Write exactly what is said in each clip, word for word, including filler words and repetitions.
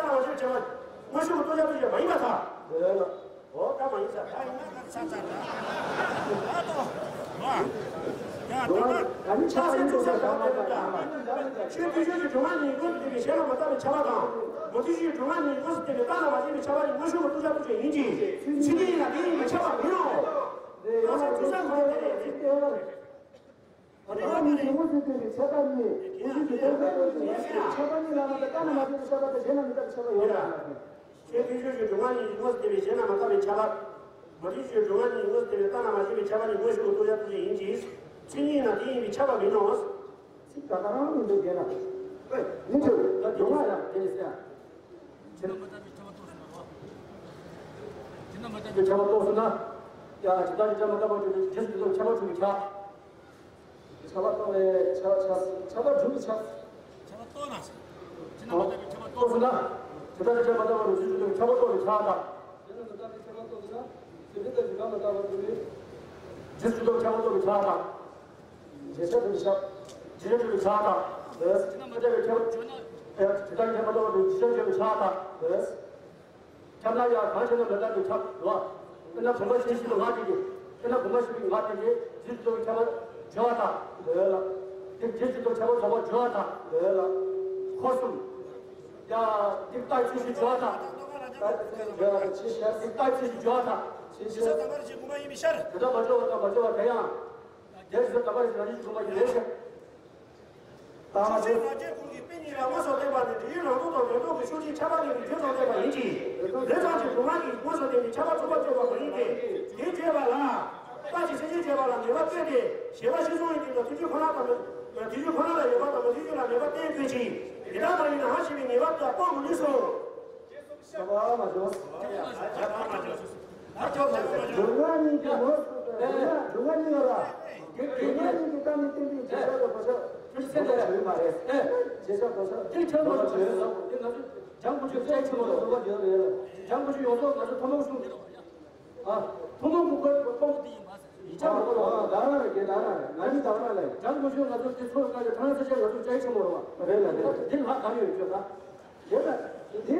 ལྟ་ན་མ་བྱེད་པའི་ཁྱད་པར་དངོས་ཤུགས་ཀྱི་ལྟོ་ཆ་ལྟོ་ཆས་མ་ཡིན་པར་ཐལ། འོ་ད་མ་ཡིན་ས། ད་ཡིན་ན་ད་ཆ་ཚར་ད། ད་ཏོ། ཡ་ད་ད། ཆ་ཚང་ཚིག་གསལ་དང་ལྡན་པ་དང་། ཆོས་ཐོས་བྱེད་ཀྱི་སྒྲུབ་ངག་གཉིས་དངོས་སུ་བསྟན་པའི་གཞན་ལ་མ་ལྟ་བའི་ཁྱབ་པ་དང་། མུ་སྟེགས་ཀྱི་སྒྲུབ་ངག་གཉིས་དངོས་སུ་བསྟན་པའི་ལྟ་ན་མ་བྱེད་པའི་ཁྱབ་པ་ནི་དངོས་ཤུགས་ཀྱི་ལྟོ་ཆ་ལྟོ་ཆས་ཡིན་གྱི། མཚན་ཉིད་ཡིན་ལ་དེ་ཡིན་པའི་ཁྱབ་པ་མིན་ནོ། ཡང་སོ་ཐུགས་བསམ་ཁོ་ན་དེ་རེད། ཨ་ནི་ཨ་ནི་དངོས་སུ་བསྟན་པའི་ཁྱབ་པ་གཉིས། དངོས་སུ་བསྟན་པའི་ཁྱབ་པ་གཉིས་ལ་མ་ལྟ་ལྟ་ན་མ་བྱེད་པའི་ཁྱབ་པ་དང་གཞན་ལ་མི་ལྟ་བའི་ཁྱབ་པ་ཡོད་ལ། ཆོས་ཐོས་བྱེད་ཀྱི་སྒྲུབ་ངག་གཉིས་དངོས་སུ་བསྟན་པའི་གཞན་ལ་མ་ལྟ་བའི་ཁྱབ་པ། མུ་སྟེགས་ཀྱི་སྒྲུབ་ངག་གཉིས་དངོས་སུ་བསྟན་པའི་ལྟ་ན་མ་བྱེད་པའི་ཁྱབ་པ་ནི་དངོས་ཤུགས་ཀྱི་ལྟོ་ཆ་ལྟོ་ཆས་ཡིན་གྱི། མཚན་ཉིད་ཡིན་ན་དེ་ཡིན་པའི་ཁྱབ་པ་མིན་ནོ། ཚིག་ག་ག་རང་མི་འདུག་རྒན་ལགས། ཨེ། མི་འདུག་ད་དེ་ཡོང་བ་ཡང་དེ་ལས་ཟེར། ཁྱེད་རྣམ་པ་ལྟ་བུའི་ཁྱབ་པ་རྟོགས་སོང་ན། ཁྱེད་རྣམ་པ་ལྟ་བུའི་ཁྱབ་པ་རྟོགས་སོང་ན། ཡ་ཇི་ལྟར་ཇི་ལྟར་མ་ལྟ་བར་གྲུབ་པའི་རྗེས་སུ་འཇུག་པའི་ཁྱབ་པ་གྲུབ་པའི་ཁྱབ། ཁྱབ་པ་རྟོགས་པའི་ཁྱབ་ཁྱབ་ཁྱབ་པ་གྲུབ་པའི་ཁྱབ། ཁྱབ་པ་རྟོགས་ན་ཟེར། ཁྱེད་རྣམ་པ་ལྟ་བུའི་ཁྱབ་པ་རྟོགས་སོང་ན། ཇི་ལྟར་ཇི་ལྟར་མ་ལྟ་བར་གྲུབ་པའི་རྗེས་སུ་འཇུག་པའི་ཁྱབ་པ་རྟོགས་པའི་ཁྱབ་དང་། ཁྱེད་རྣམ་པ་ལྟ་བུའི་ཁྱབ་པ་རྟོགས་སོང་ན། ཇི་ལྟར་ཇི་ལྟར་མ་ལྟ་བར་གྲུབ་པའི། རྗེས་སུ་འཇུག་པའི་ཁྱབ་པ་གྲུབ་པའི་ཁྱབ། རྗེས་སུ་འཇུག་པའི་ཁྱབ་དང་། ལས། ཇི་ལྟར་མ་ལྟ་བར་གྲུབ་པའི་རྗེས་སུ་འཇུག་པའི་ཁྱབ་དང་། ལས། ཁྱབ་ན་ཡང་གང་ཕྱིར་ན་མི་ལྟ་བའི་ཁྱབ་འགྲོ། དཔེར་ན་བུམ་པ་ཤེས་བཞིན་དུ་ངག་བསྟན་ཏེ། དཔེར་ན་བུམ་པ་ཤེས་པའི་ངག་བསྟན་ཏེ་རྗེས་སུ་འཇུག་པའི་ཁྱབ་པ་སྦྱོར་བ་དང་། ལོས་ལ། དེ་རྗེས་སུ་འཇུག་ཁྱབ་པ་རྫོགས་པ་སྦྱོར་བ་དང་། ལོས་ལ། འཁོར་གསུམ། ཡ། དེ་ལྟའི་ཚུལ་བཞིན་སྦྱོར་བ་དང་། ལྟ་ཚུལ་བཞིན་སྦྱོར་བ་དང་ཅི་ཤར། དེ་ལྟའི་ཚུལ་བཞིན་སྦྱོར་བ་དང་། ཅི་ཤར། དེ་ལྟར་མ་སྦྱོར་བ་དང་མ་སྦྱོར་བ་དེ་ཡང་། དེ་ལྟར་མ་སྦྱོར་བ་དང་མ་སྦྱོར་བ་དེ་ཡང་། ད་ང་ཚོས་ང་རྒྱལ་ཁོང་གིས་དཔེ་གཉིས་ལ་མངོན་སུམ་བསྟན་པ་ནི་འབྲས་ཡུལ་རང་སྟོང་དང་དོན་སྟོང་གི་ཕྱོགས་གཅིག་ཁྱབ་པ་ཉིད་ཀྱི་རྒྱུ་དང་ལྡན་པ་ཡིན་གྱི། ལས་ཙམ་གྱིས་སྒྲུབ་ངག་གཉིས་མངོན་སུམ་བསྟན་པའི་ཁྱབ་པ་རྫོགས་པར་བརྗོད་པ་མ་ཡིན་ཏེ། དེ་བརྗོད་པ་ལ། རྟགས་ཀྱི་མཚན་ཉིད་བརྗོད་པ་ལ་ངེས་པ་བསྟན་ཏེ་ཞེས་པ་ཤེས་བྱུང་བའི་སྟེང་དུ་དུས་རྒྱུན་ཁོ་ན་དང་མི། དུས་རྒྱུན་ཁོ་ན་ལ་ཡོད་པ་དང་མི་དུས་རྒྱུན་ལ་མེད་པ་བསྟན་དགོས་ཀྱི། དེ་ལྟར་མ་ཡིན་ན་ཧ་ཞེས་པའི་ངེས་པ་དེ་སྤོང་མི་ནུས་སོ། ཞེས་པ་མ་བྱུང་། སྒྲུབ་ངག་གཉིས་ཀྱི་ངོས་སུ་སྒྲུབ་ངག་སྒྲུབ་ངག་གཉིས་ལ་ར། སྒྲུབ་ངག་གཉིས་ཀྱི་རྟགས་ནི་བསྟན་པའི་རྗེས་ཤར་དང་གོ་ཤར་དེ་ཚོ་བརྗོད་མ་རེད། རྗེས་ཤར་གོ་ཤར་དེ་ཁྱོད་མ་བརྗོད་ལ་དེ་ང་ཚོ་ལྗང་གུ་ཆོས་ཅིག་ཆེན་མོ་ལ་བཟོ་བ་བརྗོད་རེད་ལ། ལྗང་གུ་ཆོས་ཡོངས་རྫོགས་ང་ཚོ་ཐུན་མོང་གསུང་གི་རེད་བ། ཨ། ཐུན་མོང་གི་སྐོར་གྱི་སྤོང་བ་དེ་ཡིན་པ་ཟེར། ཡིག་ཆ་མང་པོ་ལ། ཨ། ད་རང་རེད་དེ་ད་རང་རེད། ང་ནི་ད་རང་རེད། ལྗང་གུ་ཆོས་ང་ཚོ་དེ་ཚོ་ལ་དཀར་ཆ་ཐང་ཚ་ཆ་ང་ཚོ་ཅིག་ཆེན་མོ་རེད་བ། རེད་ལ་རེད། དེ་ལ་གང་ཡོད་ཆོས་ད། དེ་ལ་དེ་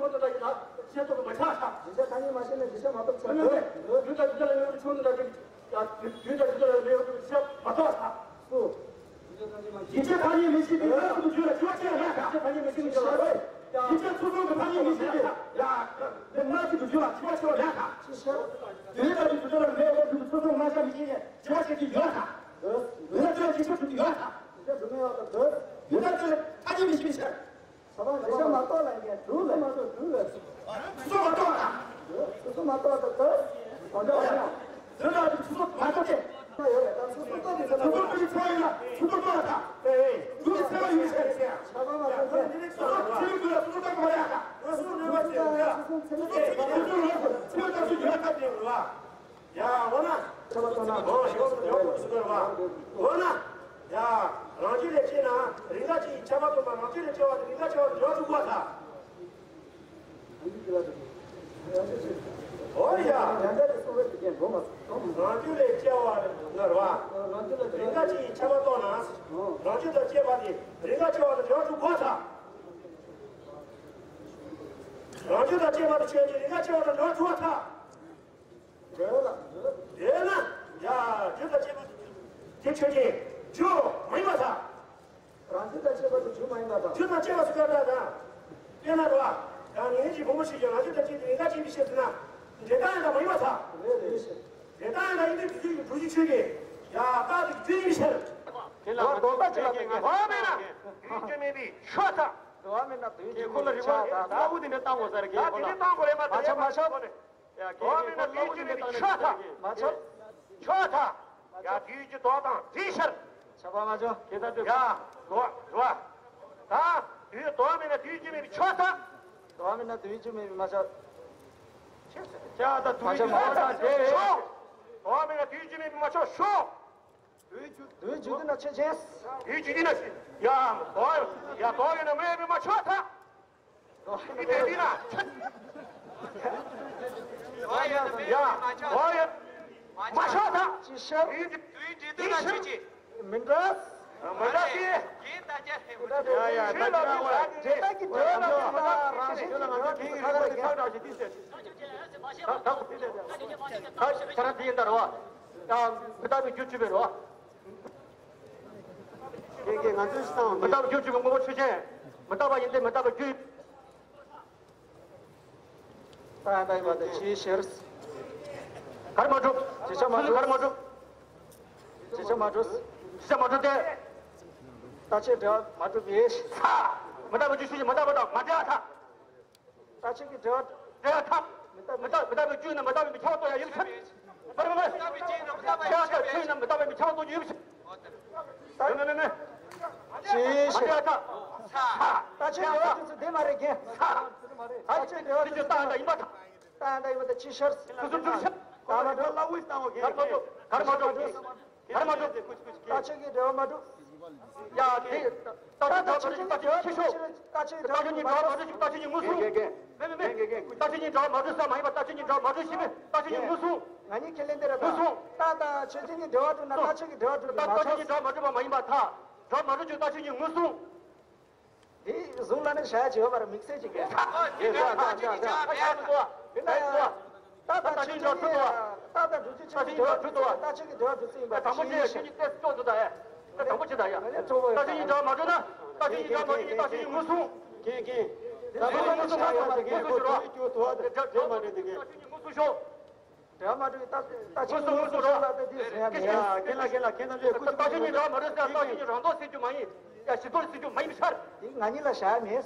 ཆོས་དང་འདྲ་ཡིན་ན་ཤེས་རྟོགས་མ་ཆགས་ཤག་རྒྱུ་ཆ་ཐ་སྙད་མ་ཤེས་ན་རྒྱུ་ཆ་མ་རྟོགས་ཆགས་དགོས། རྒྱུ་དང་རྒྱུ་ཆ་ལ་ཡོད་པའི་ཆོས་དང་འདྲ་ཡིན་ཡ། རྒྱུ་དང་རྒྱུ་ཆ་ལ་ཡོད་པའི་ཤེས་མ་རྟོགས་ཤག་སུ། རྒྱུ་ཆ་ཐ་སྙད་མི་ཤེས་པའི་སྔགས་ཀྱི་རྒྱུད་ལ་དྲི་བ་ཆེ་བ་ཡག་ག་རྒྱུ་ཆ་ཐ་སྙད་མི་ཤེས་པའི་རྒྱུད་ལ་རྒྱུ་ཆ་ཚུལ་གསུམ་གྱི་ཐ་སྙད་མི་ཤེས་པའི་ཡ། སྔགས་ཀྱི་རྒྱུད་ལ་དྲི་བ་ཆེ་བ་ཡག་ག་རྒྱུ་ཆ་དང་རྒྱུ་ཆ་ལ་མེད་པའི་ཚུལ་གསུམ་སྨྲ་བྱ་མི་ཤེས་ནས་དྲི་བ་བཤད་ཀྱི་ཡོད་ག་ཡོད་ན་དེ་ལ་རྒྱུ་ཆ་དྲི་གི་ཡོད་ག་ཡོད་ན་དེ་ལ་ཐ་སྙད་མི་ཤེས་པའི་ཕྱིར། ས་བ་རེ་ཤ་མ་གཏོགས་ལ་ངས་དྲུག་ལ་མ་གཏོགས་དྲུག་ལ། སོ་སོ་མ་གཏོགས་ལ། སོ་སོ་མ་གཏོགས་ལ་དེ་དོན་དག་ཡིན་ན། དོན་དག་དེ་སོ་སོ་མ་གཏོགས་ཏེ། ཡོད་ལ་ད་སོ་སོ་གཏོགས་ཏེ་ཟེར་ན། སོ་སོ་པའི་ཚོགས་ཡིན་ན་སོ་སོ་གཏོགས་ལ་ད། ཨེ། དྲུག་གི་ཚད་མ་ཡོད་ཟེར་ཟེར། ས་བ་མ་གཏོགས་ཏེ། སོ་སོ་ཚད་མའི་དུས་ལ་སོ་སོ་གཏོགས་མ་ཡ་ད། སོ་སོ་ནུས་པ་ཅན་ཡ། སོ་སོ་ཚད་མའི་དུས་ལ་སོ་སོ་ཚད་མའི་དུས་ལ་སོ་སོ་ཡོད་ད་དེ་རེད་བ། ཡ་འོ་ན། ཁྱབ་པ་སྟོན་ན། འོ་ཞོག་སུ་ཡོག་སུ་དགོས་བ། འོ་ན། ཡ། རང་བཞིན་ལས་སྐྱེས་ན་རིགས་འདྲ་ཅིག་ཁྱབ་པ་སྟོན་པ་རང་བཞིན་ལས་སྐྱེ་བ་དེ་རིགས་འདྲ་ཆེ་བ་དེ་འཇོག་ཐུབ་པ་དང་། འོ་ཡ། རང་རྒྱུད་ལས་སྐྱེ་བ་ནོར་བ། རང་རྒྱུད་ལས་སྐྱེ་བ་ནོར་བ། རང་རྒྱུད་ལས་རིགས་ངན་གྱི་ཁྱད་པར་རྟོགས་ན། རང་རྒྱུད་དང་བཅས་པ་དེ་རིགས་ངན་སྐྱེ་བ་དང་འབྲེལ་བ་གྲུབ་དགོས་ཐལ། རང་རྒྱུད་དང་བཅས་པ་དེ་ཆོས་ཅན་རིགས་ངན་སྐྱེ་བ་དང་འབྲེལ་བ་གྲུབ་པར་ཐལ། འདོད་ན། འདོད་ན། ཡ། རྒྱུ་དང་བཅས་པ་དེ་ཆོས་ཅན། རྒྱུ་མ་ཡིན་པར་ཐལ། རང་རྒྱུ་དང་བཅས་པ་དེ་རྒྱུ་མ་ཡིན་པར་ཐལ། རྒྱུ་དང་བཅས་པ་སུ་ག་ད་དང་། དཔེར་ན་རོ། ཡང་ངེད་ཀྱི་བུ་མོ་ཞིག་གིས་རང་རྒྱུ་དང་བཅས་ཏེ་རིགས་ངན་སྐྱེ་བའི་ཕྱིར་ཟེར་ན། འབྲས་རྟགས་ཡིན་དང་མ་ཡིན་པར་ཐལ། རེད་རེད། འབྲས་རྟགས་ཡིན་དང་ཡིན་པའི་རྒྱུ་རྒྱུ་ཆོས་ཅན། ཡ། རྟགས་དེ་རྒྱུ་ཡིན་པའི་ཕྱིར། དེ་ལ་ལྡོག་པ་ཅི་ལ་མེད་མཁན། འོ་མེད་ན། དུས་རྒྱུ་མེད་པའི་ཆོས་ཐལ། འོ་མེད་ན་དུས་རྒྱུ་མེད་པའི་ཆོས་ཐལ། ལྟ་བུ་དེ་འདྲ་བཏང་དགོས་ས་རེད། ད་དེ་འདྲ་བཏང་དགོས་རེད་མ། མ་ཆགས་མ་ཆགས། ཡ། འོ་མེད་ན་དུས་རྒྱུ་མེད་པའི་ཆོས་ཐལ། མ་ཆགས། ཆོས་ཐལ། ཡ། དུས་རྒྱུ་ལྡོག་དང་འདྲེས་ཕྱིར། ཆགས་པ་མ་ཆགས། ཁྱེད་ད་དུས། ཡ། ལྡོག་ལྡོག་ད་དུས་ལྡོག་མེད་ན་དུས་རྒྱུ་མེད་པའི་ཆོས་ཐལ། ལྡོག་མེད་ན་དུས་རྒྱུ་མེད་པའི་མ་ཆགས། ཡ། ད་དུས་རྒྱུ་ལྡོག་དང་འདྲེས། ལྡོག་མེད་ན་དུས་རྒྱུ་མེད་པའི་མ་ཆགས་ཤོག། དུས་རྒྱུ་དུས་རྒྱུ་དེ་ན་ཆོས་ཅན། དུས་རྒྱུ་དེ་ན་ཆོས། ཡ། ལྡོག་ཡ། ལྡོག་ཡོད་ན་མེད་པའི་མ་ཆགས་ཐལ། ལྡོག་ཡོད་ན་མེད་པའི་མ་ཆགས། ཡ། ལྡོག་ཡོད་མ་ཆགས་ཐལ། ཅི་ཕྱིར། དུས་རྒྱུ་དུས་རྒྱུ་དེ་ན་ཆོས་ཅན། མི་འདྲ། མི་འདྲ་སྟེ། ཡིན་ད་ཅི། ཡ་ཡ། ད་ཅི་ལ་བ། འབྲས་རྟགས་ཀྱི་འབྲེལ་བ་དང་རང་བཞིན་གྱི་འབྲེལ་བ་དེ་ག་རེ་རེད། ད་ཁྱེད་རང་དེ་ཡིན་ད་རོ། ཡང་མི་རྟག་པའི་རྒྱུ་ཆོས་པའི་རོ། མི་རྟག་པའི་རྒྱུ་ཆོས་པའི་རོ། ཀྱེ་ཀྱེ། ང་ཚོས་བཏང་བ་མི་རྟག་པའི་རྒྱུ་ཆོས་པའི་དངོས་པོ་ཆོས་ཅན། མི་རྟག་པ་ཡིན་ཏེ་མི་རྟག་པའི་རྒྱུ། རྟགས་ཡང་དག་ཡིན་པ་དེ་ཅིའི་ཕྱིར། ག་རེ་མ་གྲུབ། རྗེས་ཆ་མ་གྲུབ། ག་རེ་མ་གྲུབ། རྗེས་ཆ་མ་གྲུབ། རྗེས་ཆ་མ་གྲུབ་སྟེ། རྟགས་ཆོས་འབྲེལ་བ་མ་གྲུབ་པས། ས། མི་རྟག་པའི་རྒྱུ་ཆོས་ཅན་མི་རྟག་པ་དང་མ་འབྲེལ་བ་ཐལ། རྟགས་ཆོས་ཀྱི་འབྲེལ་བ། འབྲེལ་བ་ཐལ། མི་རྟག་པའི་རྒྱུ་ཡིན་ན་མི་རྟག་པའི་མི་ཁྱབ་པ་རྟོགས་ཡ་ཡོད་པའི་ཕྱིར། མ་རེད་མ་རེད། ཁྱབ་པའི་ཆོས་ཡིན་ན་མི་རྟག་པའི་མི་ཁྱབ་པ་རྟོགས་རྒྱུ་ཡོད་པའི་ཕྱིར། མེད་མེད་མེད་མེད། ཅིའི་ཕྱིར། མ་རེད་ད། རྟགས་ཆོས་འབྲེལ་བ་དུས་ཚོད་དེ་མ་རེད་རྒན། རྟགས་ཆོས་འབྲེལ་བ་དུས་ཚོད་རྟགས་ཡིན་པ་དང་། རྟགས་ཡིན་པ་དང་ཅིའི་ཕྱིར། ཁུ་སུམ་ཚུལ་ཕྱིར། རྟགས་མ་གྲུབ། ལ་དབུས་བཏང་བ་གན་གན་གན་ག་རེ་མ་གྲུབ། ག་རེ་མ་གྲུབ། རྟགས་ཆོས་ཀྱི་འབྲེལ་བ་མ་གྲུབ། ཡ། དེ་རྟགས་ཆོས་འབྲེལ་བ་མ་གྲུབ་ཅིག་རྟགས་ཆོས་ཀྱི་འབྲེལ་བ་མ་གྲུབ་ཅིག་རྟགས་ཆོས་ཀྱི་ངོས་བཟུང་། མེད་མེད་མེད། རྟགས་ཆོས་ཀྱི་འབྲེལ་བ་མ་གྲུབ་ས་མ་ཡིན་པ་རྟགས་ཆོས་ཀྱི་འབྲེལ་བ་མ་གྲུབ་ཞེས་པའི་རྟགས་ཆོས་ཀྱི་ངོས་བཟུང་། ང་གཉིས་ཁས་ལེན་དེ་རེད་ད། ངོས་བཟུང་། རྟགས་དང་ཆོས་ཅན་གྱི་འབྲེལ་བ་གྲུབ་ན་རྟགས་ཆོས་ཀྱི་འབྲེལ་བ་གྲུབ་པ་མ་ཡིན་པར་ཐལ། འབྲེལ་བ་མ་གྲུབ་ཅིག་རྟགས་ཆོས་ཀྱི་ངོས་བཟུང་། དེ་བཟུང་ལ་ནི་བྱ་བྱེད་པར་དམིགས་བསལ་གྱི་གལ། ཡིན་ད་ཡིན་ད་ཡིན་ད་ཡིན་ད། ཡིན་ད་ཡིན་ད། རྟགས་དང་ཆོས་ཅན་གྱི་རྟགས་དང་སྒྲུབ་བྱེད་ཆོས་ཅན་གྱི་འབྲེལ་བ་གྲུབ་ཏུ་བ། རྟགས་ཆོས་ཀྱི་འབྲེལ་བ་གྲུབ་ཚུལ་ཡིན་པ། དང་པོ་དེ་ཆོས་ཉིད་ཏེ་སྐྱོ་དུ་ད་ཡ། དེ་དང་པོ་ཆེ་ད་ཡ། རྟགས་ཆོས་ཀྱི་འབྲེལ་བ་མ་གྲུབ་ན་རྟགས་ཆོས་ཀྱི་འབྲེལ་བ་མ་གྲུབ་ཅིག་རྟགས་ཆོས་ཀྱི་ངོས་བཟུང་། ངོས་བཟུང་ངོས་བཟུང་ཞུ་རོགས། ངོས་བཟུང་ཞུ་རོགས། དེ་འབྲེལ་བ་མ་གྲུབ་རྟགས་ཆོས་ཀྱི་ངོས་བཟུང་ཞུ། འབྲེལ་བ་མ་གྲུབ་ཀྱི་རྟགས་ཆོས་ཀྱི་ངོས་བཟུང་ཞུ་རོགས། ཀྱེ་ཀྱེ་ལ་ཀྱེ་ལ་ཀྱེ་ལ་ཀྱེ་ལ། རྟགས་ཆོས་ཀྱི་འབྲེལ་བ་མ་གྲུབ་ཟེར་རྟགས་ཆོས་ཀྱི་རང་ལྡོག་ཟེར་རྒྱུ་མ་ཡིན། ཡ་ཞིབ་ཏུ་ཟེར་རྒྱུ་མ་ཡིན་པའི་ཕྱིར། དེ་ང་གཉིས་ལ་བྱ་མེད། ཡ་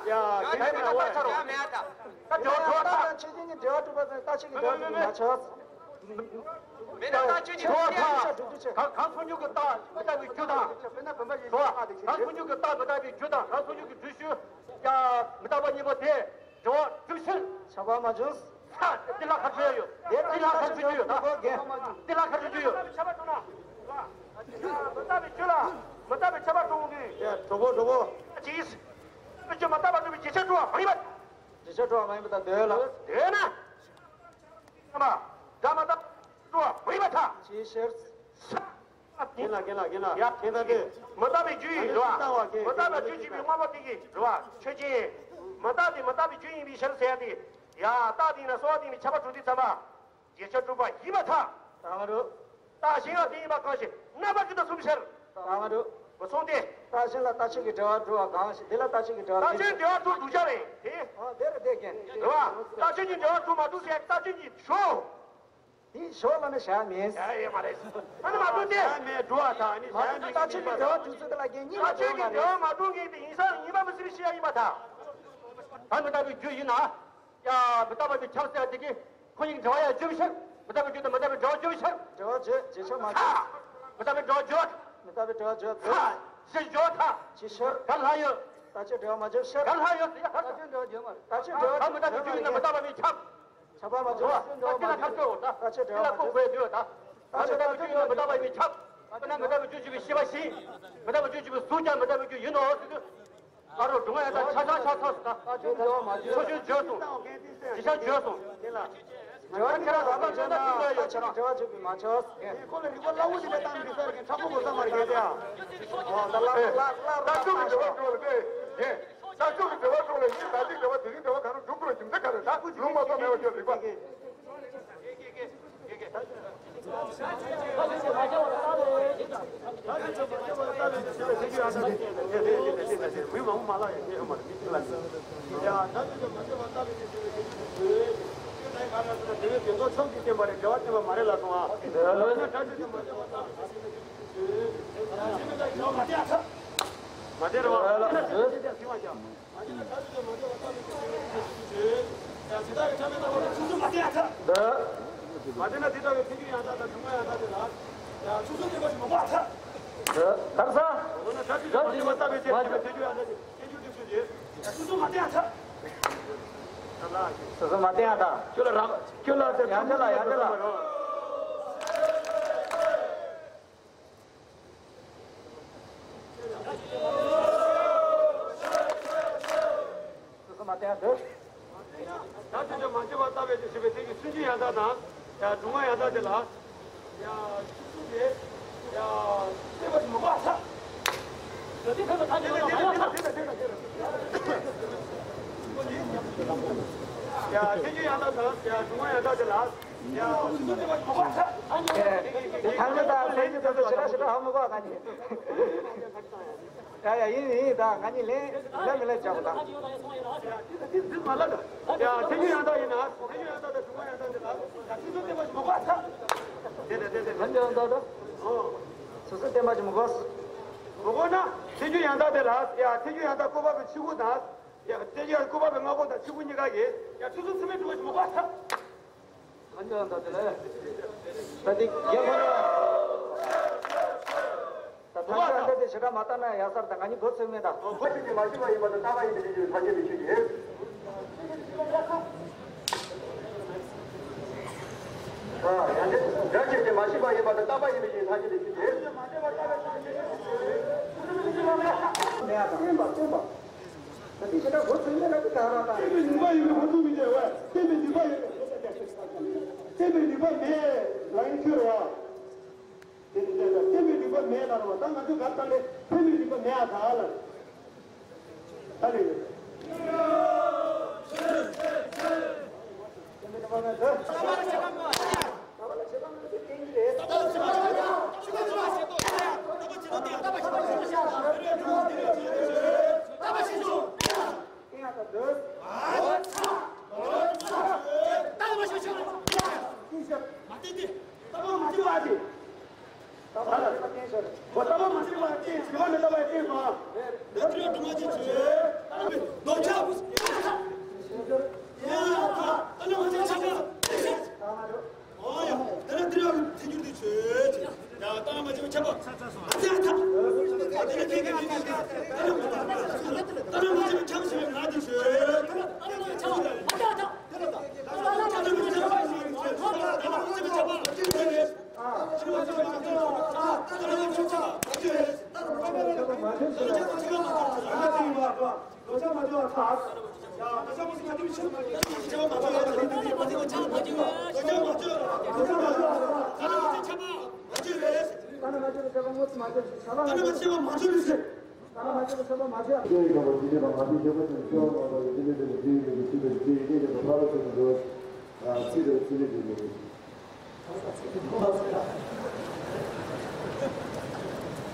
ཡ་ཡ་ཡ་ད་ཆོས་ཀྱི་འབྲེལ་བ་གྲུབ་པ་དང་རྟགས་ཆོས་ཀྱི་འབྲེལ་བ་གྲུབ་པ་མ་ཆགས། མེད་ན་རྟགས་ཆོས་ཀྱི་འབྲེལ་བ་གྲུབ་ཆོག་གང་གང་ཚོགས་ཉིད་ཀྱི་རྟགས་མི་རྟག་པའི་རྒྱུ་དང་། གང་ཚོགས་ཉིད་ཀྱི་རྟགས་མི་རྟག་པའི་རྒྱུ་དང་གང་ཚོགས་ཉིད་ཀྱི་འགྲུལ་བཞུད་ཀྱང་མི་རྟག་པ་གཉིས་པོ་དེ་འབྲེལ་བ་གྲུབ་ཕྱིར། ཆགས་པ་མ་བྱུང་། ས། འདི་ལ་ཁ་ཆུ་ཡོད། དེ་འདི་ལ་ཁ་ཆུ་ཡོད་ད། འདི་ལ་ཁ་ཆུ་ཡོད། མི་རྟག་པའི་རྒྱུ་ལ་མི་རྟག་པའི་ཁྱབ་པ་སྟོང་དུས། ཡ་གྲོགས་པོ་གྲོགས་པོ། ཅིས། རྒྱུ་མི་རྟག་པ་གྲུབ་པའི་རྗེས་ཆ་གྲུབ་པ་མ་ཡིན་པ། རྗེས་ཆ་གྲུབ་པ་མ་ཡིན་པ་དང་འདོད་ལ། འདོད་ན། སྒྲ་མི་རྟག་གྲུབ་པ་མ་ཡིན་པར་ཐལ། ཅིའི་ཕྱིར། ས། རྒན་ལགས་རྒན་ལགས་རྒན་ལགས། ཡ། མཁྱེན་ད་དེ། མི་རྟག་པའི་རྒྱུ་ཡིན་རེད་བ། མི་རྟག་པའི་རྒྱུ་ཅིག་པའི་དངོས་པོ་དེ་གི་རེད་བ། ཆོས་ཅན། མི་རྟག་དེ་མི་རྟག་པའི་རྒྱུ་ཡིན་པའི་ཕྱིར་ཟེར་ཡ་དེ། ཡ། རྟགས་དེ་ཡིན་ན་གསོ་བ་དེ་ཡིན་པའི་ཁྱབ་པ་གྲུབ་དུས་ཙམ་པ། རྗེས་ཆ་གྲུབ་པ་ཡིན་པར་ཐལ། རྟགས་མ་གྲུབ། རྟགས་གཞན་ཡང་དེ་ཡིན་པ་གང་ཞིག་རྣམ་པ་བཅུ་དང་གསུམ་ཕྱིར། རྟགས་མ་གྲུབ། མི་སོང་སྟེ། རྟགས་གཞན་ལ་རྟགས་ཆོས་ཀྱི་འབྲེལ་བ་གྲུབ་པ་གང་ཞིག་དེ་ལ་རྟགས་ཆོས་ཀྱི་འབྲེལ་བ། རྟགས་ཆོས་འབྲེལ་བ་གྲུབ་འདུག་བྱ་བས་དེ། ཨ་དེ་རེད་དེ་རྒན། རེད་བ། རྟགས་ཆོས་ཀྱི་འབྲེལ་བ་གྲུབ་མ་གྲུབ་ཟེར་རྟགས་ཆོས་ཀྱི་ཞོག་དེ་ཞོག་ལ་ནི་བྱ་མེད། བྱ་ཡོད་མ་རེད། ཨ་ནི་མ་གྲུབ་སྟེ། བྱ་མེད་འགྲོ་བ་དང་ནི་བྱ་མེད་རྟགས་ཆོས་ཀྱི་འབྲེལ་བ་གྲུབ་ཚུལ་དེ་ལ་རྒན་གཉིས་ལ་རྟགས་ཆོས་ཀྱི་འབྲེལ་བ་མ་གྲུབ་མཁན་དེ་ཡིན་ས་ཡིན་པ་མི་སྲིད་པའི་ཤེས་ཡ་ཡིན་པར་ཐལ། ད་མི་རྟག་པའི་རྒྱུ་ཡིན་ན། ཡ། མི་རྟག་པ་མི་ཁྱབ་ཟེར་དེ་གི་ཁོ་གཉིས་འབྲེལ་བ་ཡང་བརྗོད་མི་ཤེས། མི་རྟག་པའི་རྒྱུ་དང་མི་རྟག་པའི་འབྲེལ་བ་བརྗོད་མི་ཤེས། འབྲེལ་བ་བརྗོད། རྗེས་ཆ་མ་བརྗོད། མི་རྟག་པའི་འབྲེལ་བ་བརྗོད། མི་རྟག་པའི་འབྲེལ་བ་བརྗོད། ས། ཞེས་བརྗོད་ཐལ། ཅིའི་ཕྱིར། ག་ལ་ཡོད། རྟགས་ཆོས་འབྲེལ་བ་མ་བརྗོད་ཕྱིར། ག་ལ་ཡོད་ཟེར་ཡ་ག་ལ། རྟགས་ཆོས་འབྲེལ་བ་བརྗོད་མ་རེད། རྟགས་ཆོས་འབྲེལ་བ། ད་མི་རྟག་པའི་རྒྱུ་ཡིན་ན་མི་རྟག་པ་མི་ཁྱབ། ཁྱབ་པ་མ་བརྗོད་ཕྱིར་འབྲེལ་བ་མ་བརྗོད། རྟགས་ཆོས་འབྲེལ་བ་མ་བརྗོད། རྟགས་ཆོས་འབྲེལ་བ་མ་བརྗོད། དེ་ལ་ཁོ་དགོས་འདུག་ད། ད་མི་རྟག་པའི་རྒྱུ་ཡིན་ན་མི་རྟག་པ་མི་ཁྱབ། དཔེར་ན་མི་རྟག་པའི་རྒྱུ་ཞེས་པའི་ཤེས་པ་བཞིན། མི་རྟག་པའི་རྒྱུ་ཞེས་པའི་གཟུགས་ཀྱང་མི་རྟག་པའི་རྒྱུ་ཡིན་ནོ་ཟེར་དུས། ཨ་རོ་སྒྲུང་ཡ་ད་ཆ་ཆ་ཆ་ཐོས་ད། ཆོས་ཆོས་བརྗོད་སོང་། ཇི་ཆ་བརྗོད་སོང་། ཇི་ཆ་བརྗོད་སོང་། ཁྱེད་རང་རང་ལ་ཆ་ན་ཆ་ཆ་ཆ་ཆ་ཆ་ཆ་མ་ཆོས། ཁོ་ལ་རིག་པ་སླ་བོ་ཞིག་ལ་བཏང་འདི་ས་རེད་ཁྲག་པོ་གོ་ས་མ་རེད་ཀྱེ་ཨ། ཨོ་ད་ལ་ལ་ལ་ལ་ལ་ལ་ཤོག་ད་ལྟ་ཅུང་གི་འབྲེལ་བ་བྱུང་ལ་ཏེ། ཡེ། ད་ལྟ་ཅུང་གི་འབྲེལ་བ་བྱུང་ལ་ཡིན། ད་ཅིག་འབྲེལ་བ་དེ་རིང་འབྲེལ་བ་གང་རུང་འགྲུབ་དགོས་ལ་རྒྱུ་མཚན་ག་རེ་ད་ལུང་མ་བཏང་མེད་པ་ཅོ་རིག་པ། མ་དེ་རེད་བ། མ་དེ་ན་དེ་ལྟ་བུའི་ཐེག་ཆུང་ཡང་དག་དང་སྒྲུབ་ངག་ཡང་དག་དེ་ལ་ཡང་ཚུལ་གསུམ་བསྟན་པ་ཞིག་མི་དགོས་ཐལ། དར་ས། འོ་ན་ད་ཅི་ཞིག་མ་དེ་བ་ལྟ་བའི་ཐེག་ཆུང་ཡང་དག་དེ་ཐེག་ཆུང་དེ་ཚུལ་གྱིས་ཚུལ་གསུམ་མ་བསྟན་ཡང་ཐལ། ཚུལ་གསུམ་མ་བསྟན་ཡང་ཐལ། ཁྱོད་ལ་རག་ཁྱོད་ལ་དེ་ཡང་ཐལ་ལ་ཡང་ཐལ་ལ། སོ་སོ་མ་བསྟན་འདོད། ད་དེ་ཚོ་མ་བྱས་པ་ལྟ་བའི་དེ་ཞེས་པའི་དེ་གི་སུན་འབྱིན་ཡང་དག་དང་། ཡང་སྒྲུབ་ངག་ཡང་དག་དེ་ལ། ཡང་ཚུལ་གསུམ་གྱིས། ཡང་བསྟན་པ་ཞིག་མི་དགོས་ཐལ། དེ་དེ་དེ་དེ་དེ་དེ་ཡང་ཐེག་ཆུང་ཡང་དག་དང་ཡང་སྒྲུབ་ངག་ཡང་དག་དེ་ལ། ཡང་ཚུལ་གསུམ་བསྟན་པ་ཞིག་མི་དགོས་ཐལ། དེ་ཐང་ཆུ་དང་སེང་ཆུ་དེ་ཚོ་ཞེ་དྲག་ཞེ་དྲག་ཧ་མི་གོ་ང་གཉིས། ཡ་ཡ་ཡིན་ཡིན་ད་ང་གཉིས་ལན་ལན་མི་ལན་བྱ་བ་དང་། ཡ་ཐེག་ཆུང་ཡང་དག་ཡིན་ན་ཐེག་ཆུང་ཡང་དག་དང་སྒྲུབ་ངག་ཡང་དག་དེ་ལ་ཡ་ཚུལ་གསུམ་བསྟན་པ་ཞིག་མི་དགོས་ཐལ། དེ་དེ་དེ་དེ་ཐེག་ཆུང་ཡང་དག་དང་། ཨོ། ཚུལ་གསུམ་བསྟན་པ་ཞིག་མི་དགོས། མི་དགོས་ན་ཐེག་ཆུང་ཡང་དག་དེ་ལ་ཡ་ཐེག་ཆུང་ཡང་དག་བཀོད་པ་པོའི་ཕྱི་སྒོ་དང་། ཡ་ཐེག་ཆུང་བཀོད་པ་པོའི་སྔ་སྒོ་དང་ཕྱི་སྒོ་གཉིས་ཀ་གི་ཡ་ཚུལ་གསུམ་ཚུལ་མིན་སྒྲུབ་པ་ཞིག་མི་དགོས་ཐལ། ཨ་ནི་ད་དེ་ལ་ད་དེ་རྒྱལ་ཁོ་ན། ད་ཐང་ཆུ་ཨ་འདྲ་དེ་ཞེ་དྲག་མ་བཏང་ན་ཡག་ས་རེད་ད་ང་གཉིས་མགོ་ཚོས་མེད་ད། ཁོ་ཆོས་ཅན་མ་ཤེས་པ་ཡིན་པ་དང་རྟག་པ་ཡིན་པའི་ཕྱིར་ཐམས་ཅད་པའི་ཆོས་ཅན། ཡང་དེ་འདྲ་ཆོས་ཅན་མ་ཤེས་པ་ཡིན་པ་དང་རྟག་པ་ཡིན་པའི་ཕྱིར་ཐམས་ཅད་པའི་ཆོས་ཅན། མེད་ཡ་དང་། སྟོན་པ་སྟོན་པ། ད་དེ་ཞེ་དྲག་མགོ་ཚོས་མེད་ན་དེ་ག་རང་དང་། བསྟན་པའི་ནུས་པ་ཡོད་པའི་ཁོ་ཚོ་མི་འདྲ་བས་བསྟན་པའི་ནུས་པ་ཡོད་པའི་ཁོ་ཚོ་བསྟན་པའི་ནུས་པ་མེད་ལ་ཡིན་ཁྱོད་རེད་བ། དེ་དེ་དེ་ལ་བསྟན་པའི་ནུས་པ་མེད་ལ་རེད་བ། ད་ང་ཚོས་ག་རེ་བཏང་ནས་བསྟན་པའི་ནུས་པ་མེད་ཨ་ད་ལ་རེད། ད་རེད།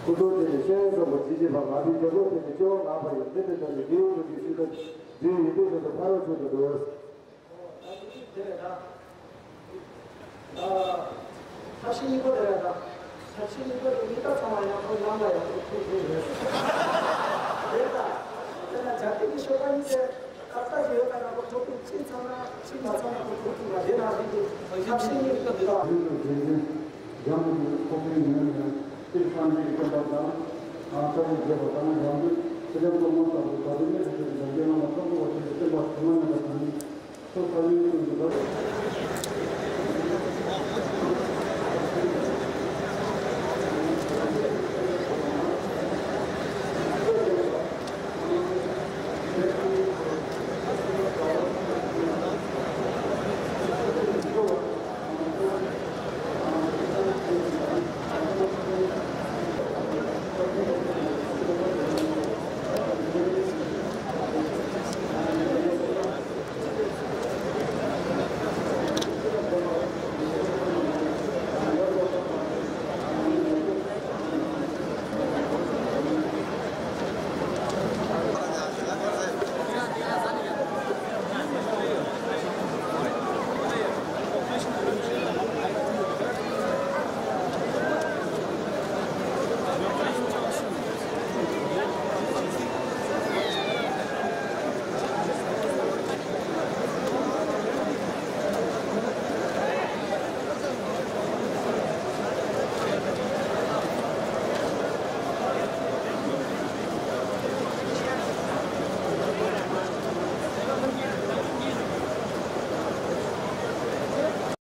སྐུ་གདུང་དེ་ནི་ཤེས་ཡོན་སམ་བྷོ་ཊ་ཇི་བཞིན་ཕ་མ་དེའི་རྒྱབ་ལོགས་དེ་ནི་སྐྱེ་བོ་ལགས་པ་ཡི་འདི་དེ་ལྟར་ནི་འདིའི་ལུགས་ཀྱི་ཤུལ་དུ་འདིའི་ཡིད་དུ་ནི་ཕ་རོལ་ཕྱོགས་སུ་འགྲོ། ཐབས་ཤེས་གཉིས་པོ་དེ་རེད་ད། ཐབས་ཤེས་གཉིས་པོ་དེ་གཉིས་ཀ་ཚང་མ་ཡག་པོ་ལམ་ལ་ཡག་པོ་ཐུག་ཐུག་རེད། རེད་ད། དེ་ན་བྱ་དེ་གི་ཤོ་ཀ་གཉིས་དེ་ཁ་ལྟ་ཞིག་ཡོད་ན་ཡག་པོ་ཐུག་ཐུག་ཅིག་ཚང་ན་ཅིག་མ་ཚང་ན་ཐུག་ཐུག་ཐུག་ར་དེ་ན་རིགས་དེ་ཐབས་ཤེས་གཉིས་ཀ་དེ་ད། ཡང་ཁོ་པའི་ཉོན་ཡང་སྤྱིར་སངས་རྒྱས་བསྟན་པ་དང་། ཨ་ཐོག་མར་མཛད་པ་དང་ཡང་དུ་ཚེ་རབས་གོང་མ་ལྟ་བུ་ད་དུང་གནས་སུ་ཕྱིན་པའི་རྒྱལ་བླ་མ་དཀོན་མཆོག་ཆེན་པོའི་བསྟན་པ་དུ་མ་ཉམས་པ་དང་། ཐོག་ཁ་ལུའི་ཀུན་གྱི་བར།